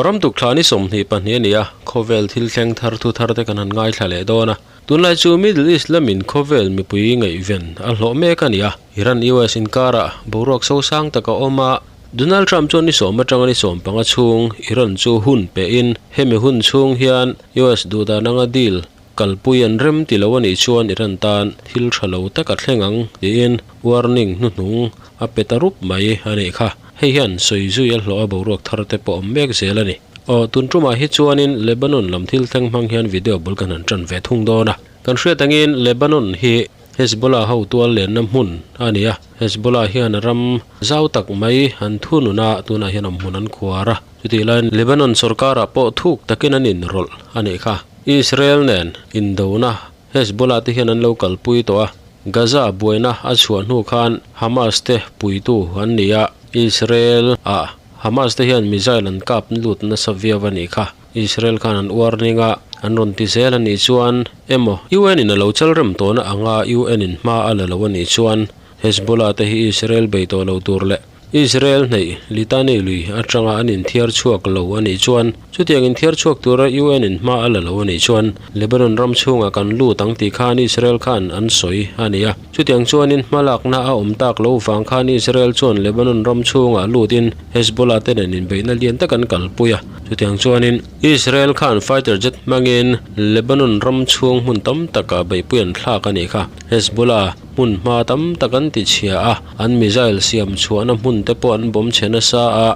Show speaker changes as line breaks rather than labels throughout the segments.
Aw ram tuk thla ni 22 a ni a, khawvel thil thleng thar thu thar te kan han ngaithla leh dawn a. Tunlai chu Middle East lamin khawvel mipui ngaihven a hlawh mek a ni a, Iran US inkarah boruak sosang tak a awm a, Donald Trump chuan ni sawm atanga ni 15 chhung Iran chu hun pehin hemi hun chhung hian US duhdan anga deal kalpui an rem ti lo a nih chuan Iran tan thil tha lo tak a thleng ang tiin warning hnuhnung a pe ta rup mai a nih kha. Hei hian sawi zui a hlawh a boruak thar te pawh awm mek zel a ni. Aw, tun tumah hi chuanin Lebanon lam thil thleng hmang hian video bul kan han tan ve thung dawn a. Kan hriat angin Lebanon hi Hezbollah ho tual lenna hmun a ni a, Hezbollah hian a ram zau tak mai an thunun a, tunah hian awmhmun an khuar a. Chutih laiin Lebanon sorkarah pawh thuk takin an inrawlh a nih kha. Israel nen indona Hezbollah te hian an lo kalpui tawh a, Gaza buaina a chhuah hnu khan Hamas te puitu an ni a, Israel ah Hamas te hian missile an kap lut nasa viau a nih kha. Israel khan an uar ning a, an rawn ti zel a nih chuan emaw UN in a lo chal rem tawhna anga UN in hma a la lo a nih chuan Hezbollah te hi Israel bei tawh lo tur leh Israel hneih Litani lui atanga an inthiar chhuak lo a nih chuan, chutiang inthiar chhuak tura UN in hma a la lo a nih chuan Lebanon ram chhungah kan lut ang tih khan Israel khan an sawi a ni a. Chutiang chuanin hma lakna a awm tak lo vang khan Israel chuan Lebanon ram chhungah lutin Hezbollah te nen inbeihna lian tak an kalpui a. Chutiang chuanin Israel khan fighter jet hmangin Lebanon ram chhung hmun tam takah beihpui an thlak a nih kha. Hezbollah hmun hma tam tak an ti chhia a, an missile siam chhuahna hmun te pawh an bawm chhe nasa a,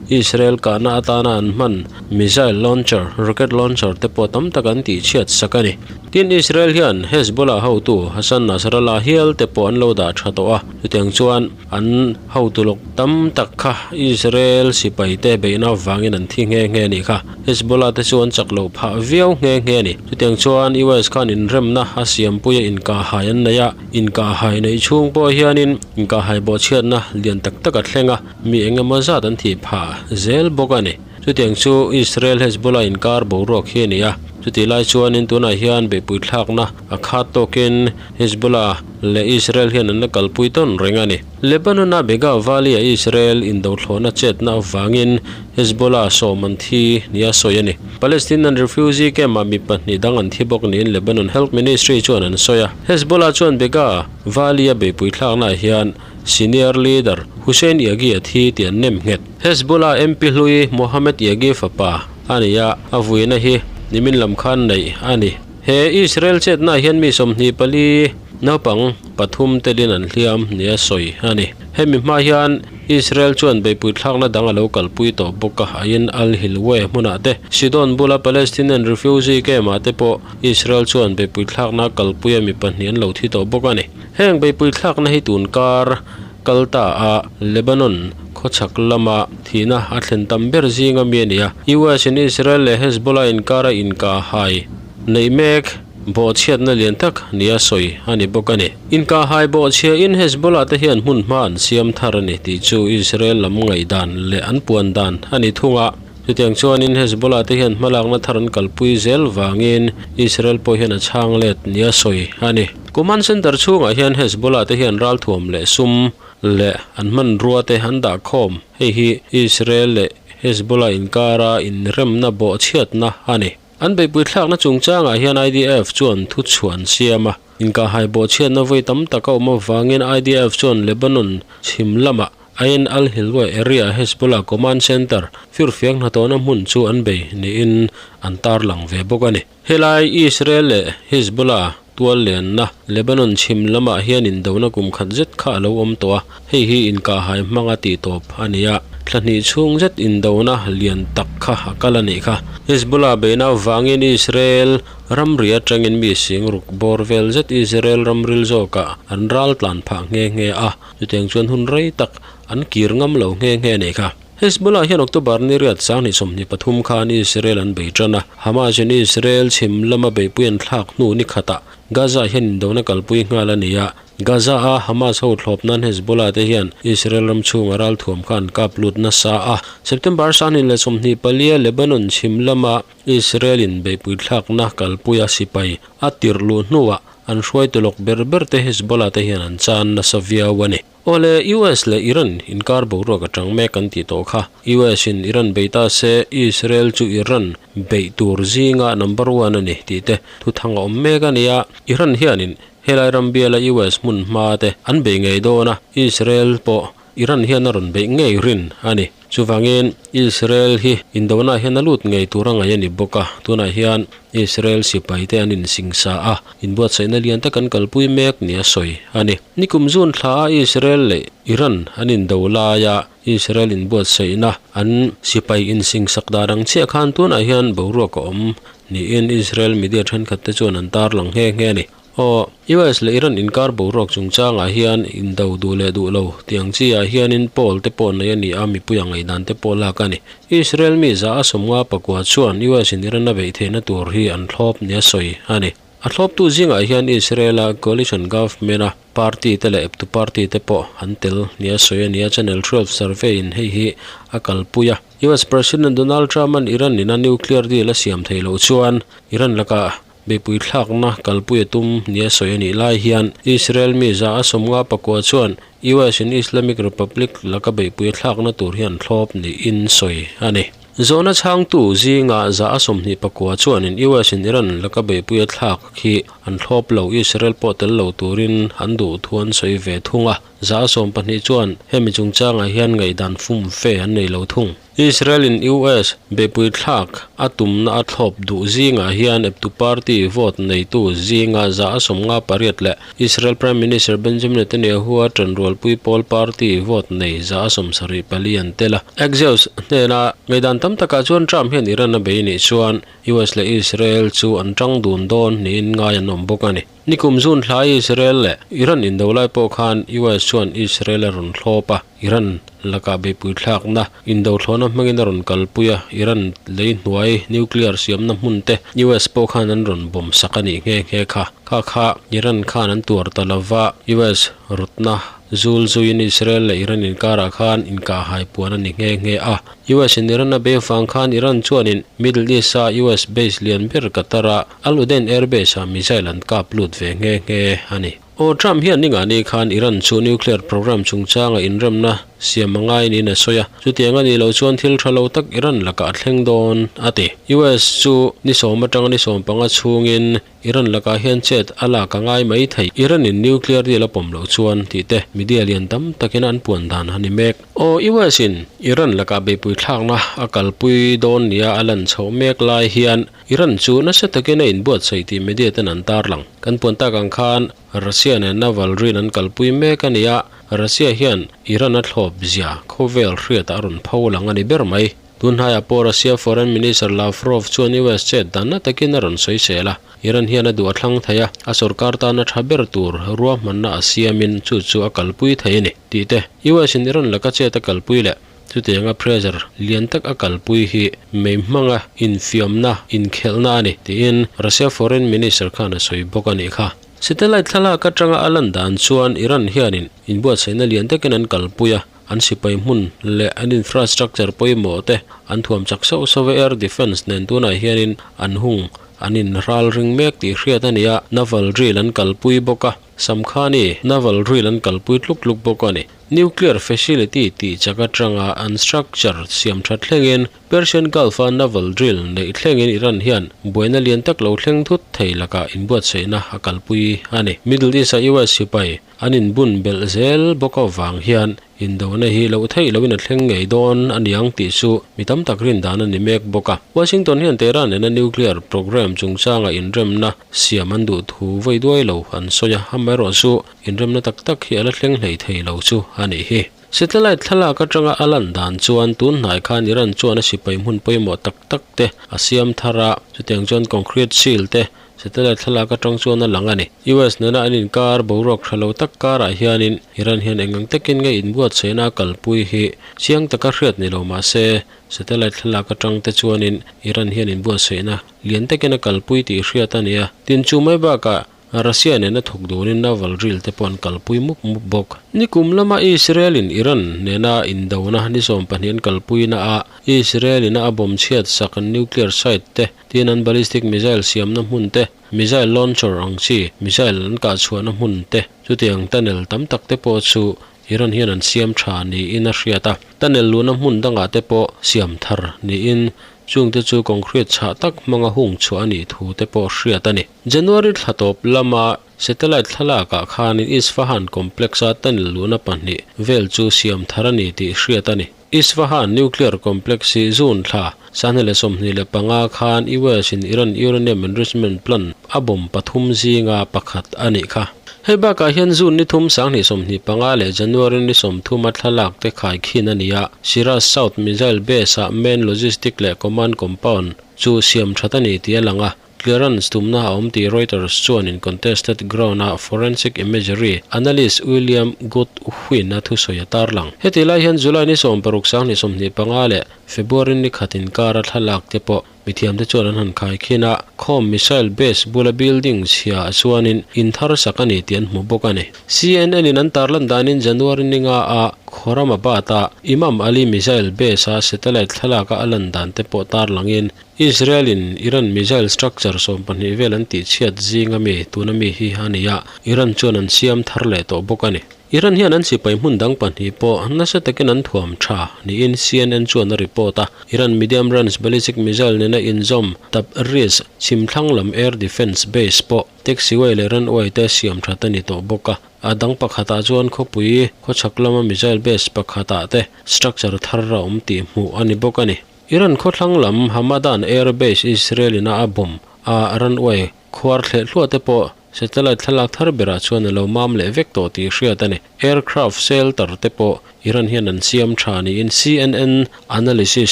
Israel kahna atana an hman missile launcher, rocket launcher te pawh tam tak an tih chhiat sak a ni. Tin, Israel hian Hezbollah hotu Hassan Nasrallah hial te pawh an lo dah tha tawh a, chutiang chuan an hotu lawk tam tak kha Israel sipai te beihna avangin an thi nghe nghe a nih kha. Hezbollah te chu an chak loh phah viau nghe nghe a ni. Chutiang chuan US khan inremna a siampuia inkahhai an nei a, inkahhai neih chhung pawh hianin inkahhai bawhchhiatna lian tak tak a thleng a, mi eng emaw zat an thih phah zel bawk a ni. Chutiang chu Israel Hezbollah inkar boruak hi a ni a, chutih lai chuanin tunah hian beihpui thlakna a khat tawkin Hezbollah leh Israel hian an la kalpui tawn reng a ni. Lebanon-a Bekaa Valley-a Israel indothlawhna chetna avangin Hezbollah sawm an thi nia sawi a ni. Palestinian refugee camp-ah mi pahnih dang an thi bawk niin Lebanon Health Ministry chuan an sawi a. Hezbollah chuan Bekaa Valley-a beihpui thlaknaah hian senior leader Hussein Yaghi a thi tih an nem nghet. Hezbollah MP hlui Mohammed Yaghi fapa a ni a, a vuina hi nimin lam khan neih a ni. He Israel chetnaah hian mi 24 naupang pathum telin an hliam nia sawi a ni. Hemi hma hian Israel chuan beihpui thlakna dang a lo kalpui tawh bawk a, Ain al-Hilweh hmunah te, Sidon bula Palestinian refugee camp-ah te pawh Israel chuan beihpui thlakna kalpui a mi pahnih an lo thi tawh bawk a ni. Heng beihpui thlakna hi tun kar kal ta a Lebanon khawchhak lama thihna a thlen tam ber zinga mi a ni a, US in Israel leh Hezbollah inkara inkahhai neih mek. Bawhchhiatna lian tak nia sawi a ni bawk a ni. Inkahhai bawhchhiain Hezbollah te hian hmun hma an siam thar a ni tih chu Israel lam ngaihdan leh an puan dan a ni thung a. Chutiang chuanin Hezbollah te hian hmalakna thar an kalpui zel vangin Israel pawh hian a chhang let nia sawi a ni. Command Center chhungah hian Hezbollah te hian ralthuam leh sum leh an hmanrua te an dah khawm. Hei hi Israel leh Hezbollah inkara inremna bawhchhiatna a ni. An beihpui thlakna chungchangah hian IDF chuan thu chhuah an siam a, inkahhai bawhchhiatna vawi tam tak a awm avangin IDF chuan Lebanon chhim lamah Ain al-Hilweh area Hezbollah command center firfiak hnathawhna hmun chu an bei niin an tarlang ve bawk a ni. Helai Israel leh Hezbollah tual lenna Lebanon chhim lamah hian indona kum khat zet kha a lo awm tawh a, hei hi inkahhai hmanga tih tawp a ni a, thla hnih chhung zet indona lian tak kha a kal a nih kha. Hezbollah beihna avangin Israel ramri atangin mi sing ruk bawr vel zet Israel ramril zawkah an ral tlan phah nghe nghe a, chutiang chuan hun rei tak an kir ngam lo nghe nghe a nih kha. Hezbollah hian October ni riat 2023 khan Israel an bei tan a, Hamas in Israel chhim lama beihpui an thlak hnu ni khatah Gaza hian indona kalpui nghal a ni a, Gaza a Hamas ho thlawp nan Hezbollah te hian Israel ram chhunga ralthuam kha an kap lut nasa a. September 2024 a Lebanon chhim lama Israel in beihpui thlakna kalpuia sipai a tirh luh hnuah an hruaitu lawk ber ber te Hezbollah te hian an chan nasa viau a ni. Awle, US leh Iran inkar boruak atang mek an tih tawh kha. US in Iran bei ta se Israel chu Iran beih tur zinga number one a ni tih te thuthang a awm mek a nia. Iran hianin helai ram biala US hmun hma te an bei ngei dawn a, Israel pawh Iran hian a rawn beih ngei rin a ni. Chuvangin Israel hi indona hian a lut ngei tur a ngaih a ni bawk a, tunah hian Israel sipai te an insingsa a, inbuatsaihna lian tak an kalpui mek nia sawi a ni. Nikum June thla a Israel leh Iran an indo laia Israel inbuatsaihna an sipai insingsak dan ang chiah khan tunah hian boruak a awm niin Israel media thenkhat te chuan an tarlang nghe nghe a ni. Aw, US leh Iran inkar boruak chungchangah hian indo duh leh duh lo tih ang chi ah hianin poll te pawh nei a ni a, mipui a ngaihdan te pawh lak a ni. Israel mi za a sawmnga pakua chuan US in Iran a beih theihna tur hi an thlawp nia sawi a ni. A thlawptu zingah hian Israel-a coalition government a party te leh eptu party te pawh an tel nia sawi a ni a, Channel 12 survey in hei hi a kalpui a. US President Donald Trump-a'n Iran ina nuclear deal a siam theih loh chuan Iran lakah Mipui thlakna kalpui a tum nia sawi a nih lai hian Israel mi za a sawmnga pakua chuan US in Islamic Republic laka beihpui a thlakna tur hi an thlawp niin sawi a ni. Zawhna chhangtu zinga za a 20 pakua chuanin US in Iran laka beihpui a thlak hi an thlawp lo, Israel pawh tel lo turin an duh thu an sawi ve thung a. Za a 12 chuan hemi chungchangah hian ngaihdan fumfe an nei lo thung. Israel in US beihpui thlak a tumna a thlawp duh zingah hian eptu party vote neitu zinga za a 58 leh Israel Prime Minister Benjamin Netanyahu a ṭanrualpui pawl party vote nei za a 74 an tel a. Axios hnena ngaihdan tam takah chuan Trump hian Iran a bei nih chuan US leh Israel chu an ṭang dun dawn niin ngai an awm bawk a ni. Nikum June thla Israel leh Iran indo lai pawh khan US chuan Israel a rawn thlawp a, Iran lakah beihpui thlakna indo thlawhna hmangin a rawn kalpui a, Iran lei hnuai nuclear siamna hmun te US pawh khan an rawn bawm sak a nih nghe nghe kha. Kha kha Iran khan an tuar ta lova, US rawtna zul zuiin Israel leh Iran inkarah khan inkahhai puan a ni nghe nghe a. US in Iran a bei avang khan Iran chuanin Middle East a US base lian ber Qatar a Al Udeid Air Base ah missile an kap lut ve nghe nghe a ni. Aw Trump hian ningani khan Iran chu nuclear program chungchanga inremna siam a ngai niin a sawi a, chutiang a nih loh chuan thil tha lo tak Iran lakah a thleng dawn a ti. US chu ni sawm atanga ni 15 chhungin Iran lakah hian chet a lak a ngai mai thei. Iran in nuclear deal a pawm loh chuan tih te media lian tam takin an puan dan a ni mek. Aw US in Iran lakah beihpui thlakna a kalpui dawn nia a lan chhoh mek lai hian Iran chu nasa takin a inbuatsaih tih media ten an tarlang. Kan puan tak ang khan Russia nen naval rin an kalpui mek a ni a, Russia hian Iran a thlawp zia khawvel hriatah a rawn pho lang a ni ber mai. Tun hnaiah pawh Russia Foreign Minister Lavrov chuan US chet danna takin a rawn sawisel a, Iran hian a duh a thlang thei a, a sorkar tana tha ber tur ruahmanna a siamin chu chu a kalpui thei a ni tih te US in Iran laka chet a kalpui leh Chutianga pressure lian tak a kalpui hi mei hmanga infiamna, inkhelhna a ni, tiin Russia Foreign Minister khan a sawi bawk a nih kha. Satellite thlalak atanga a lan dan chuan Iran hianin inbuatsaihna lian takin an kalpui a, an sipai hmun leh an infrastructure pawimawh te an thuam chak sauh sauh a, air defence nen tunah hianin an hung an inral ring mek tih hriat a ni a, naval drill an kalpui bawk a, Samkhani naval drill an kalpui tluk tluk bawk a ni. Nuclear facility tih chak atanga an structure siam tha thlengin Persian Gulf-a naval drill neih thlengin Iran hian buaina lian tak lo thleng thut thei lakah inbuatsaihna a kalpui a ni. Middle East-a US sipai an inbun belh zel bawk avang hian indona hi loh theih loin a thleng ngei dawn a niang tih chu mi tam tak rin dan a ni mek bawk a. Washington hian Tehran nena nuclear program chungchanga inremna siam an duh thu vawi duai lo an sawi a, amaherawhchu Inremna tak tak hi a la thleng hlei thei lo chu a nih hi. Satellite thlalak atanga a lan dan chuan tun hnai khan Iran chuan a sipai hmun pawimawh tak tak te a siam thar a, chutiang chuan concrete seal te satellite thlalak atang chuan a lang a ni. US nena an inkar boruak tha lo tak karah hianin Iran hian eng ang takin nge inbuatsaihna a kalpui hi chiang taka hriat ni lo mah se satellite thlalak atang te chuanin Iran hian inbuatsaihna lian takin a kalpui tih hriat a ni a. Tin chu mai bakah Russia nena thawk dunin naval drill te pawh an kalpui mup mup bawk. Nikum lama Israel in Iran nena indona ni 12 an kalpui na ah Israel in a bomb chhiat sak an nuclear site te tin an ballistic missile siamna hmun te, missile launcher ang chi missile an kah chhuahna hmun te chutiang tunnel tam tak te pawh chu. Iran hian an siam tha niin a hriat a. Tunnel luhna hmun dangah te pawh siam thar niin chungte chu concrete chhah tak hmanga hung chhuah a nih thu te pawh hriat a ni. January thla tawp lama satellite thlalakah khanin Isfahan complex-a tunnel luhna pahnih vel chu siam thar a ni tih hriat a ni. Isfahan nuclear complex hi June thla 2025 khan US-in Iran uranium enrichment plant a bomb pathum zinga pakhat a nih kha. Hei bakah hian June ni thum 2025 leh January ni 30 a thlalak te khaikhin a ni a, Shiraz South Missile Base-ah main logistic leh command compound chu siam that a ni tih a lang a, clearance tumna a awm tih Reuters chuanin contested ground-a forensic imagery analyst William Goodwin-a thusawi a tarlang. Heti lai hian July ni 16 2025 leh February ni khat inkara thlalak te pawh Mithiamte chuan an han khaikhin a, Khawm missile base bula building chhia ah chuanin in thar sak a ni tih an hmu bawk a ni. CNN in an tarlan danin January ni nga ah Khorramabad ah Imam Ali missile base a satellite thlalak a a lan dan te pawh tarlangin Israel in Iran missile structure 12 vel an tihchhiat zing ami tuna mi hi a ni a, Iran chuan an siam thar leh tawh bawk a ni. Iran hian an sipai hmun dang pahnih pawh nasa takin an thuam tha niin CNN chuan a report a. Iran medium range ballistic missile nena inzawm Tabriz chhimthlang lam air defence base pawh taxiway leh runway te siam that a ni tawh bawk a. A dang pakhatah chuan khawpui khawchhak lama missile base pakhatah te structure thar a awm tih hmuh a ni bawk a ni. Iran khawthlang lam Hamadan air base Israel ina a bomb a runway khuar thleh hluah te pawh Satellite thlalak thar berah chuan a lo mam leh vek tawh tih hriat a ni. Aircraft shelter te pawh Iran hian an siam tha niin CNN analysis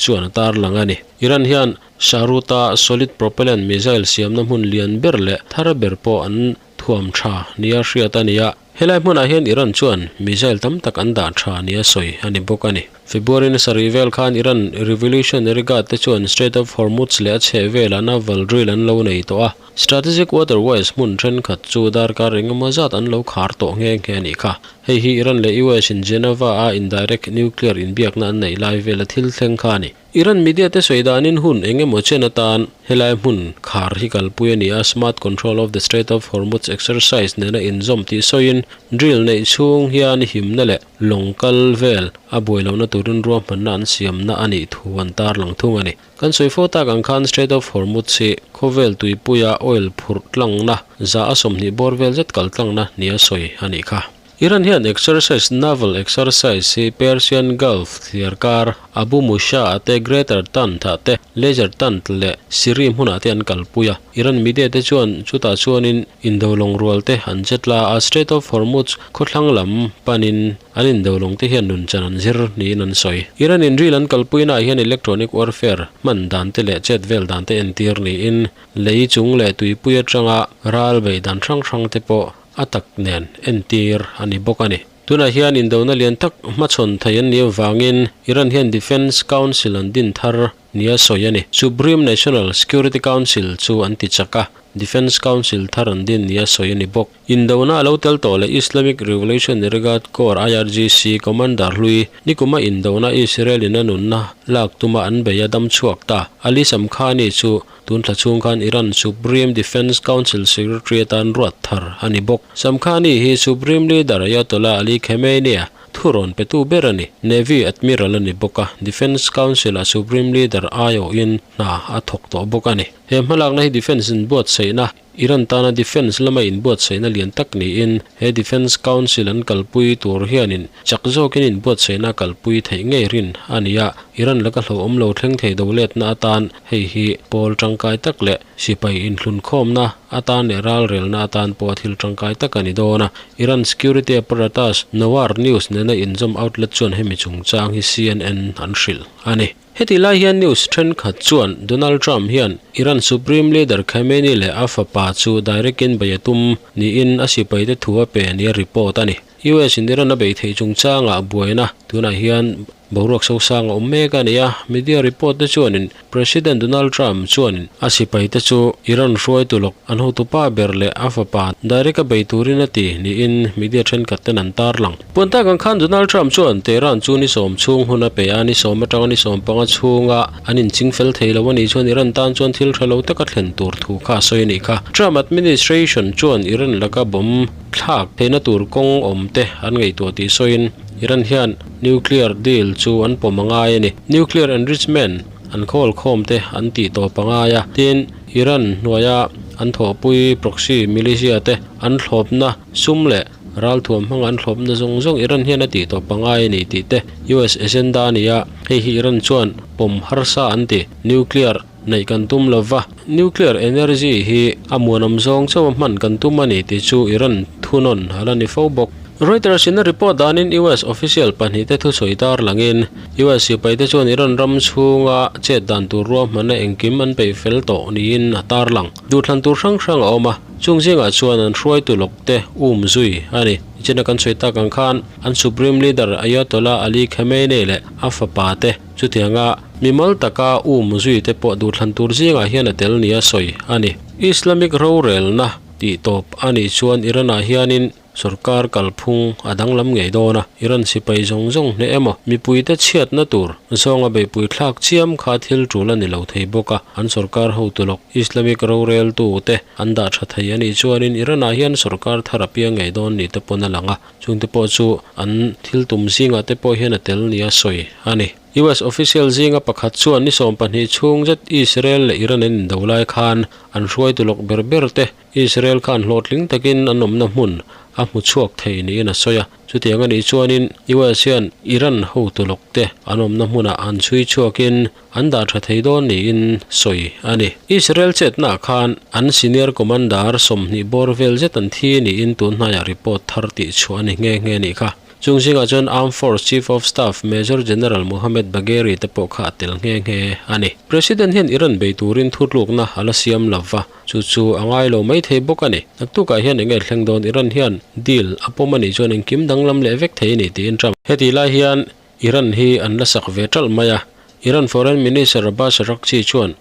chuan a tarlang a ni. Iran hian Shahroot-a solid propellant missile siamna hmun lian ber leh thar ber pawh an thuam tha nia hriat a ni a. Helai hmunah hian Iran chuan missile tam tak an dah tha nia sawi a ni bawk a ni. February ni sarih vel khan Iran Revolutionary Guard te chuan Strait of Hormuz leh a chheh velah naval drill an lo nei tawh a. Strategic waterways hmun thenkhat chu darkar engemaw zat an lo khar tawh nghe nghe a nih kha. Hei hi Iran leh US in Geneva a indirect nuclear inbiakna an neih lai vela thil thleng kha a ni. Iran media te sawi danin hun engemaw chen atan helai hmun khar hi kalpui a ni a, Smart Control of the Strait of Hormuz exercise nena inzawm tih sawiin drill neih chhung hian himna leh lawng kal vel a buai lohna turin ruahmanna an siamna a nih thu an tarlang thung a ni. Kan sawi fo tak ang khan Strait of Hormuz hi khawvel tuipuia oil phurh tlangna za a 20 bawr vel zet kal tlangna nia sawi a nih kha. Iran hian exercise naval exercise hi Persian Gulf thliar kar Abu Musha-ah te Greater Tant-ah te Lesser Tant leh Siri hmunah te an kalpui a. Iran media te chuan chutah chuanin indolawng rual te an che tla a, Strait of Hormuz khawthlang lam panin an indolawng te hian nunchan an zir niin an sawi. Iran in ril an kalpuinaah hian electronic warfare hman dan te leh chet vel dan te entir niin lei chung leh tuipui atanga ral bei dan hrang hrang te pawh a tak nen entir a ni bawk a ni. Tunah hian indona lian tak hmachhawn thei an nih avangin Iran hian Defence Council an din thar nia sawi a ni. Supreme National Security Council chu an ti chak a, Defence Council thar an din nia sawi a ni bawk. Indona a lo tel tawh leh Islamic Revolutionary Guard Corps, IRGC, Commander hlui nikuma indona Israel in a nunna lak tuma an bei a dam chhuak ta. Ali Shamkhani chu Tun thla chhung khan Iran Supreme Defence Council Secretary atan ruat thar a ni bawk. Shamkhani hi Supreme Leader Ayatollah Ali Khamenei-a thu rawn petu ber a ni. Navy Admiral a ni bawk a, Defence Council-ah Supreme Leader aiawhin hna a thawk tawh bawk a ni. He hmalakna hi Defence inbuatsaihna, Iran tana Defence lama inbuatsaihna lian tak niin he Defence Council an kalpui tur hianin chak zawkin inbuatsaihna a kalpui theih ngei rin a ni a, Iran laka hlauhawm lo thleng thei do letna atan hei hi pawl tangkai tak leh sipai inhlunkhawmna atan leh ralrelna atan pawh thil tangkai tak a ni dawn a. Iran security apparatus Nawar News nena inzawm outlet chuan hemi chungchang hi CNN an hrilh a ni. Heti lai hian news thenkhat chuan Donald Trump hian Iran Supreme Leader Khamenei leh a fapa chu direct in bei a tum niin a sipaite thu a pe nia report a ni. US in Iran a bei theih chungchangah buaina tunah hian boruak sosang a awm mek a ni a, media report te chuanin President Donald Trump chuanin a sipaite chu Iran hruaitu lawk an hotupa ber leh a fapa direct a bei turin a ti niin media thenkhat ten an tarlang. Puan tak ang khan Donald Trump chuan Tehran chu ni 10 chhung hun a pe a, ni 10 atanga ni 15 chhunga an inching fel thei lo a nih chuan Iran tan chuan thil tha lo taka thlen tur thu kha a sawi a nih kha. Trump administration chuan Iran laka bomb thlak theihna tur kawng awm te an ngaihtuah tih sawiin Iran hian nuclear deal chu an pawm a ngai a ni. Nuclear enrichment an khawl khawm te an tih tawp a ngai a, tin, Iran hnuaia an thawhpui proxy militia te an thlawpna sum leh ralthuam hmanga an thlawpna zawng zawng Iran hian a tih tawp a ngai a ni tih te US agenda a ni a, hei hi Iran chuan pawm harsa an ti. Nuclear neih kan tum lo va, nuclear energy hi a muanawm zawng chauh a hman kan tum a ni tih chu Iran thunawn a la ni fo bawk. Reuters in a report danin US official pahnihte thusawi tar langin US sipaite chuan Iran ram chhunga chet dan tur ruahmanna engkim an peih fel tawh niin a tar lang. Duhthlan tur hrang hrang a awm a, chung zingah chuan an hruaitu lawkte um zui a ni. Nichina kan sawi tak ang khan an Supreme Leader Ayatollah Ali Khamenei leh a fapa te chutianga mimal taka um zui te pawh duhthlan tur zingah hian a tel nia sawi a ni. Islamic rorelna tih tawp a nih chuan Iran-ah hianin Sorkar kalphung a danglam ngei dawn a, Iran sipai zawng zawng hneh emaw, mipuite chhiatna tur zawnga beihpui thlak chiam kha thil tul a ni lo thei bawk a, an sorkar hotu lawk Islamic roreltute an dah tha thei a nih chuanin Iran-ah hian sorkar thar a piang ngei dawn ni te pawn a lang a, chungte pawh chu an thil tum zingah te pawh hian a tel nia sawi a ni. US official zinga pakhat chuan ni 12 chhung zet Israel leh Iran an indo lai khan an hruaitu lawk ber ber te Israel khan hlawhtling takin an awmna hmun a hmu chhuak thei niin a sawi a. Chutiang a nih chuanin US hian Iran hotu lawkte an awmna hmunah an chhui chhuakin an dah tha thei dawn niin sawi a ni. Israel chetnaah khan an senior commander 20 bawr vel zet an thi niin tun hnaiah report thar tih chhuah a ni nghe nghe a nih kha. Chung zingah chuan Armed Force Chief of Staff Major General Mohammad Bagheri te pawh kha a tel nghe nghe a ni. President hian Iran bei turin thutlukna a la siam lo va. Chu chu a ngai lo mai thei bawk a ni. Naktukah hian eng nge thleng dawn Iran hian deal a pawm a nih chuan engkim danglam leh vek thei a ni tiin Trump. Hetih lai hian Iran hi an la sak ve ṭalh mai a. Iran Foreign Minister Abbas Araghchi chuan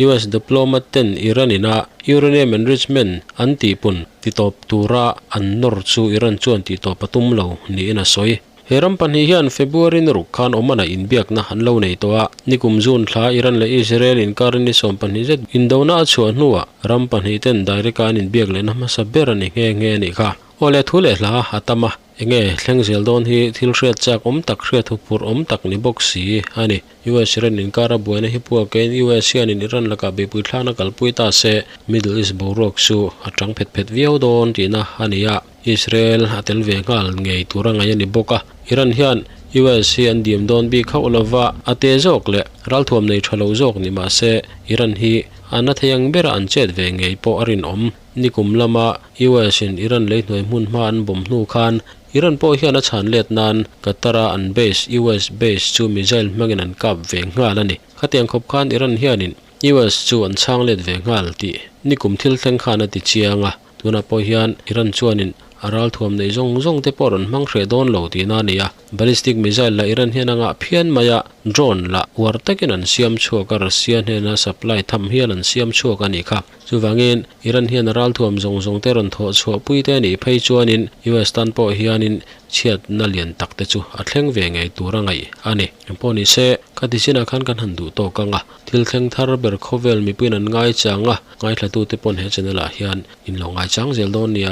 US diplomat ten Iran ina uranium enrichment an tihpun titawp tura an nawr chu Iran chuan tihtawp a tum lo niin a sawi. He ram pahnih hian February ni ruk khan Oman-ah inbiakna an lo nei tawh a, nikum June thla Iran leh Israel inkarin ni 12 zet indona a chhuah hnuah ram pahnih ten direct-a an inbiak lehna hmasa ber a ni nghe nghe a nih kha. Aw le thu leh hla a tam a, enge thleng zel dawn hi thil hriat chak awm tak hriat huphurh awm tak ni bawk si a ni. US Iran inkara buaina hi puakin US hianin Iran lakah beihpui thlakna kalpui ta se Middle East boruak chu a tang phet phet viau dawn tihna a ni a. Israel a tel ve nghal ngei tur a ngaih a ni bawk a, Iran hian US hi an diam dawn bik hauh lova, a te zawk leh ralthuam nei tha lo zawk ni mah se Iran hi a na thei ang bera an chet ve ngei pawh a rinawm. Nikum lama US in Iran lei hnuai hmun hma an bawm hnu khan Iran pawh hian a chhan let nan Qatar-a an base US base chu missile hmangin an kap ve nghal a ni. Khatiang khawp khan Iran hianin US chu an chhang let ve nghal tih nikum thil thleng khan a ti chiang a. Tunah pawh hian Iran chuanin a ralthuam neih zawng zawng te pawh rawn hmang hreh dawn lo tihna a ni a. Ballistic missile lah Iran hian a ngah phian mai a, drone lah uar takin an siam chhuak a, Russia hnena supply tham hial an siam chhuak a nih kha. Chuvangin Iran hian a ralthuam zawng zawng te rawn thawh chhuah pui te a nih phei chuanin US tan pawh hianin chhiatna lian tak te chu a thleng ve ngei tur a ngaih a ni. Engpawh ni se, khati chinah khan kan han duh tawk ang a. Thil thleng thar ber khawvel mipuiin an ngaichang a, ngaithlatute pawn he channel ah hian in lo ngaichang zel dawn nia.